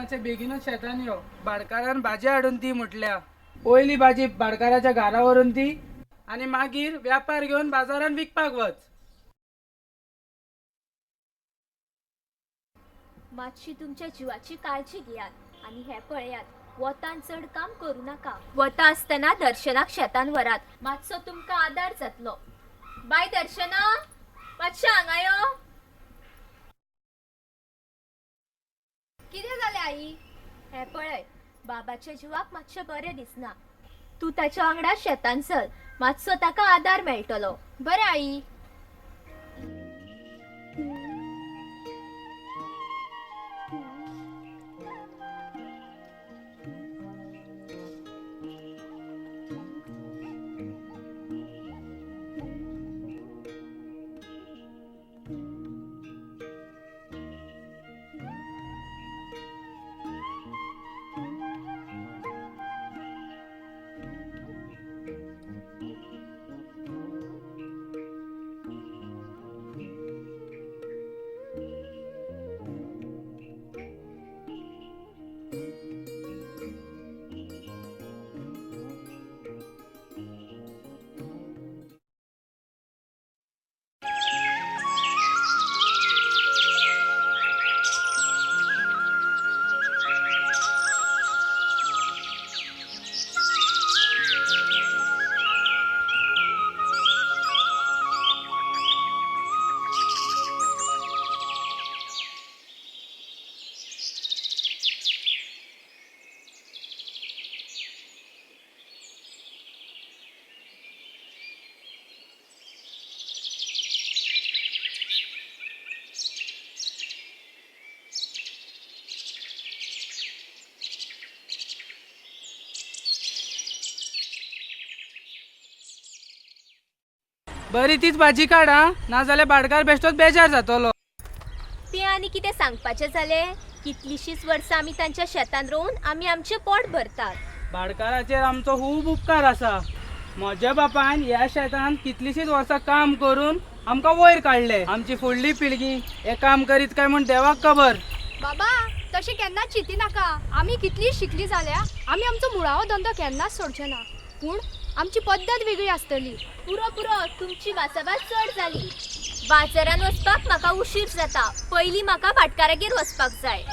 मातशें बेगीनूच शेतान यो. भाटकारान भाजी हाडून दी म्हटल्या. पयली भाजी भाटकाराच्या घरा व्हरून दी आनी मागीर व्यापार घेवन बाजारान विकपाक वच. मातशी तुमच्या जिवाची काळजी घेयात आनी हें पळयात, वतान चड काम करूं नाका. वता आसतना दर्शनाक शेतान व्हरात, मातसो तुमकां आदार जातलो. बाय दर्शना, मातशें हांगा यो. कितें जालें आई? हें पळय, बाबाच्या जिवाक मातशें बरें दिसना. तूं ताच्या वांगडा शेतान चल, मातसो ताका आदार मेळटलो. बरें आई. बरी तीच भाजी काड हा, नाजाल्यार भाटकार बेश्टोच बेजार जातलो. तें आनी कितें सांगपाचें जालें? कितलींशींच वर्सां आमी तांच्या शेतान रोवन आमी आमचें पोट भरतात. भाटकाराचेर आमचो खूब उपकार आसा. म्हज्या बापायन ह्या शेतान कितलींशींच वर्सां काम करून आमकां वयर काडले. आमची फुडली पिळगी हें काम करीत काय म्हूण देवाक खबर. बाबा, तशें केन्नाच चिंती नाका. आमी कितलीय शिकली जाल्यार आमी आमचो मुळावो धंदो केन्नाच सोडचे ना. पूण आमची पद्दत वेगळी आसतली. पुरो पुरो, तुमची भासाभास चड जाली. बाजारान वचपाक म्हाका उशीर जाता. पयलीं म्हाका भाटकारागेर वचपाक जाय.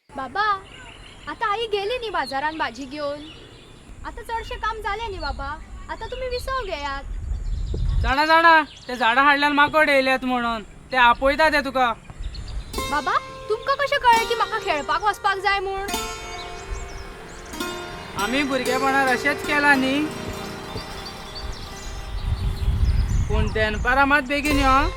बाबा, आतां आई गेली न्ही बाजारान भाजी घेवन. आतां चडशें काम जालें न्ही बाबा. आतां तुमी विसव घेयात. जाणा जाणा, ते झाडां हाडल्यान माकोड येयल्यात म्हणून ते आपयता ते तुका. बाबा, तुमकां कशें कळ्ळें की म्हाका खेळपाक वचपाक जाय म्हूण? आमी भुरगेपणार अशेंच केलां न्ही. पूण दनपारां मात बेगीन यो आं.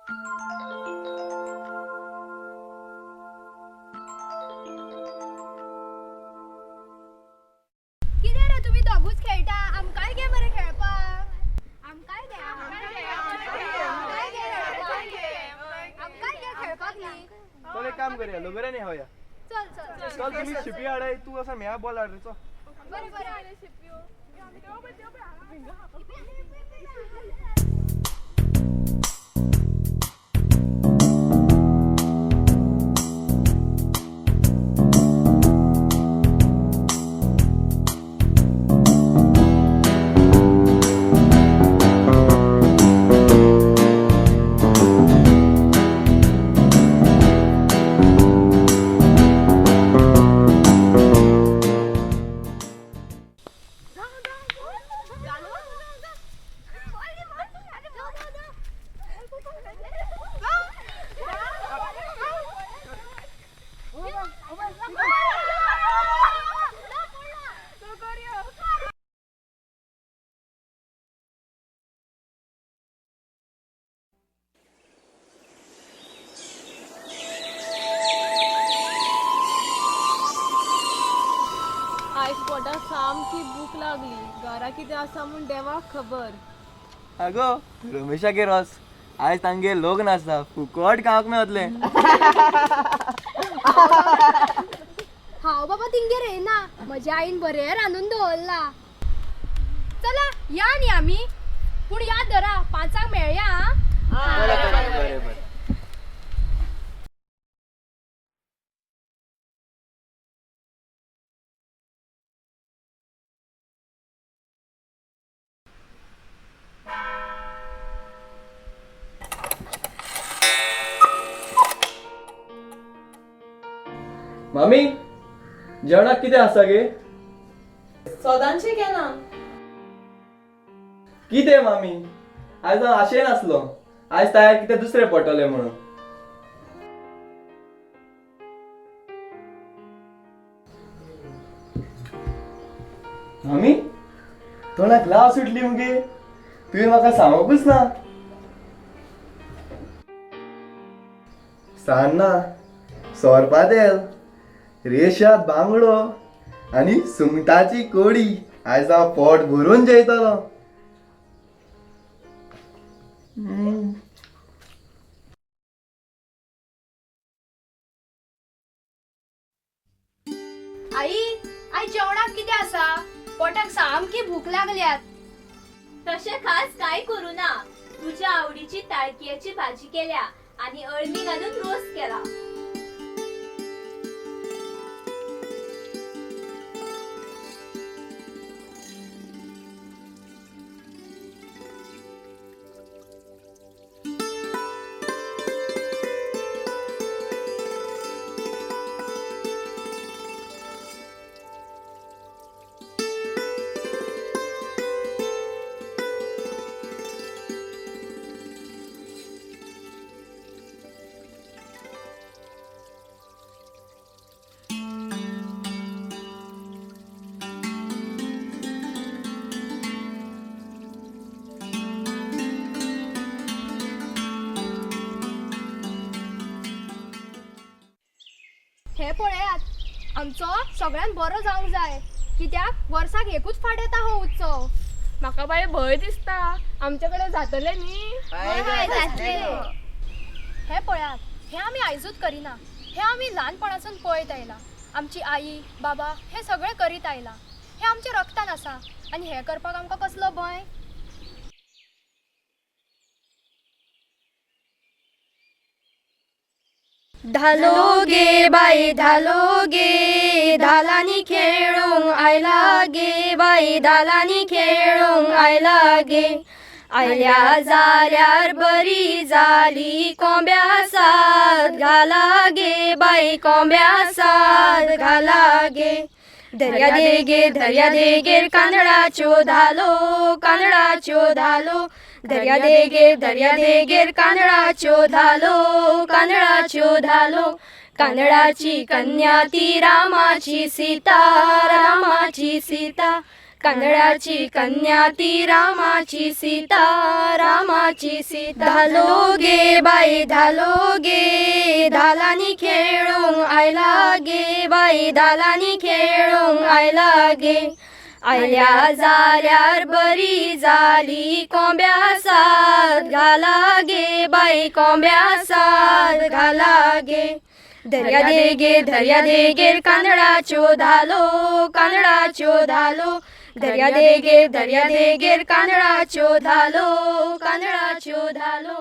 कितें रे तुमी दोगूच खेळटा? आमकांय घे मरे खेळपाक. आमकांय घे, आमकांय घे, आमकांय घे, आमकांय घे, आमकांय घे खेळपाक न्ही. चल एक काम करूया, लगोऱ्यांनी खावया. चल चल चल. चल तुमी शिपी हाडाय, तूं वचोन म्या बॉल हाड रे, चल. बरें बरें. आयज पोटाक सामकी भूक लागली. घरा कितें आसा म्हूण देवाक खबर. आगो रमेशागेर वच, आयज तांगेर लग्न आसा, फुकट खावंक मेळतलें. हांव बाबा तिंगेर येना, म्हज्या आईन बरें रांदून दवरला. चला या न्ही आमी, पूण याद धरा, 5 मेळया आं. बरें बरें बरें बरें. मामी, जेवणाक कितें आसा गे? सदांचें केलां. कितें मामी, आयज हांव आशेन आसलो आयज तयार कितें दुसरें पडटलें म्हणून. मामी, तोंडाक लाव सुटली मगे, तुवें म्हाका सांगूकच ना. सान्नां, सोरपातेल, रेशाद बांगडो आनी सुंगटाची कोडी, आयज हांव पोट भरून जेयतलो. आई, आई, जेवणाक कितें आसा? पोटाक सामकी भूक लागल्यात. तशें खास कांय करूं ना. तुज्या आवडीची ताळकियाची भाजी केल्या आनी अळमी घालून रोस केला. हे पळयात, आमचो सगळ्यान बरो जावंक जाय, कित्याक वर्साक एकूच फाट येता हो उत्सव. म्हाका बाये भंय दिसता, आमचे कडेन जातलें न्ही? हे पळयात, हे आमी आयजूच करिना, हे आमी ल्हानपणासून पळयत आयला. आमची आई बाबा हे सगळें करीत आयला, हे आमच्या रक्तान आसा आनी हें करपाक आमकां कसलो भंय? धालो गे बाई धालो गे, धालांनी खेळूंक आयला गे बाई, धालांनी खेळूंक आयला गे. आयल्या जाल्यार बरी जाली, कोंब्या साद घाला गे बाई, कोंब्या साद घाला गे. दर्या देगेर दर्या देगेर कांदळाच्यो धालो, कांदळाच्यो धालो. दर्या देगेर दर्या देगेर कांदळाच्यो धालो, कांदळाच्यो धालो. कांदळाची कन्या ती रामाची सीता, रामाची सीता. कांदळाची कन्या ती रामाची सीता, रामाची सीता. धालो गे बाई धालो गे, धालांनी खेळूंक आयला गे बाई, धालांनी खेळूंक आयला गे. आयल्या जाल्यार बरी जाली, कोंब्या साद घाला गे बाई, कोंब्या साद घाला गे. दर्या देगेर दर्या देगेर कांदळाच्यो धालो, कांदळाच्यो धालो. दर्या देगेर दर्या देगेर कांदळाच्यो धालो, कांदळाच्यो धालो.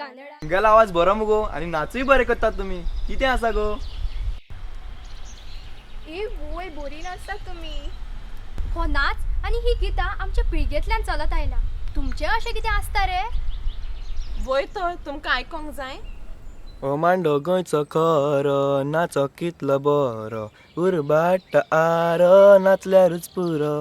कांदळा तुमगेलो आवाज बरो मुगो आनी नाचूय बरें करतात तुमी. कितें आसा गो? ए वोय, बोरी नाचता तुमी. हो नाच आनी ही गितां आमच्या पिळगेंतल्यान चलत आयला. तुमचें अशें कितें आसता रे? वय तर, तुमकां आयकोंक जाय? ओ मांडो गोंयचो खरो, नाचो कितलो बरो, उरबाट आरो नाचल्यारूच पुरो.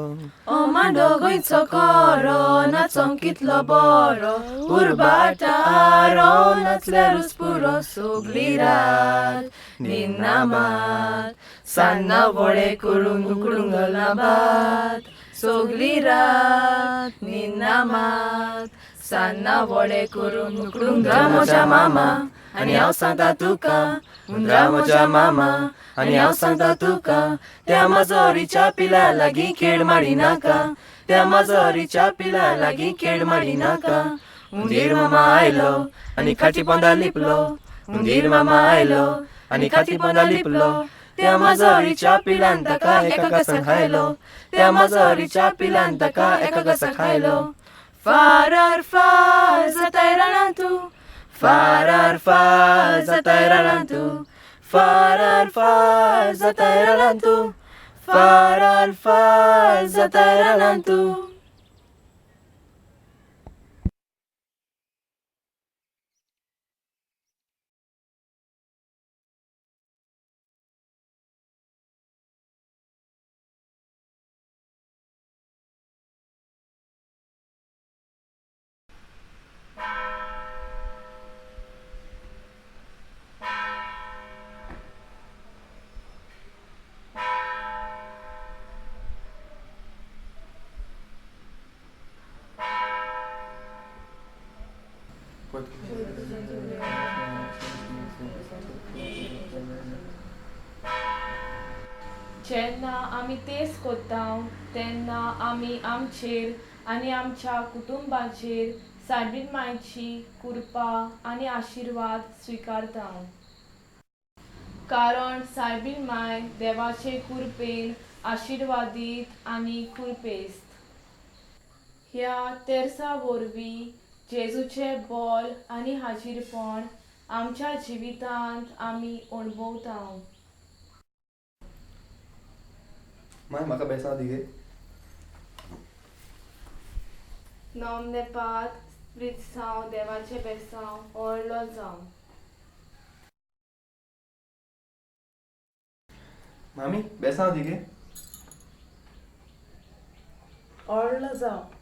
ओ मांडो गोंयचो खरो, नाचोंक कितलो बरो, उरबाट आरो नाचल्यारूच पुरो. सगली रात न्हिदना मात, सान्नां वडे करून उकडूंक घालना भात. सगली रात न्हिदना मात, सान्नां वडे करून उकडूंक. हुंदरा म्हज्या मामा आनी हांव सांगता तुका, हुंदरा म्हज्या मामा आनी हांव सांगता तुका, त्या माजोरीच्या पिला लागीं खेळ मारी नाका, त्या माजोरीच्या पिला लागीं खेळ मारी नाका. हुंदीर मामा आयलो आनी खाटी पोंदा लिपलो, हुंदीर मामा आयलो आनी खाटी पोंदा लिपलो, त्या माजोरीच्या पिलान ताका एका घासान खायलो, त्या माजोरीच्या पिलान ताका एका घासान खायलो. फारार फार जाताय रानां तूं, फारार फार जाताय रानां तूं, फारार फार जाताय रानां तूं, फारार फार जाताय रानां तूं. जेन्ना आमी तेंच कोत्ता तेन्ना आमी आमचेर आनी आमच्या कुटुंबाचेर सायबीण मायची कृपा आनी आशिर्वाद स्विकारता, कारण सायबीण माय देवाचे कृपेन आशिर्वादीत आनी कृपेस्त. ह्या तेर्सा वरवीं जेजूचें बोल आनी हाजीरपण आमच्या जिवितांत आमी अणभवता. माय, म्हाका बेसांव दी गे. नोमने पात स्प्रित्सांव देवाचें बेसांव व्हडलो जावं. मामी, बेसांव दी गे. व्हडलो जावं.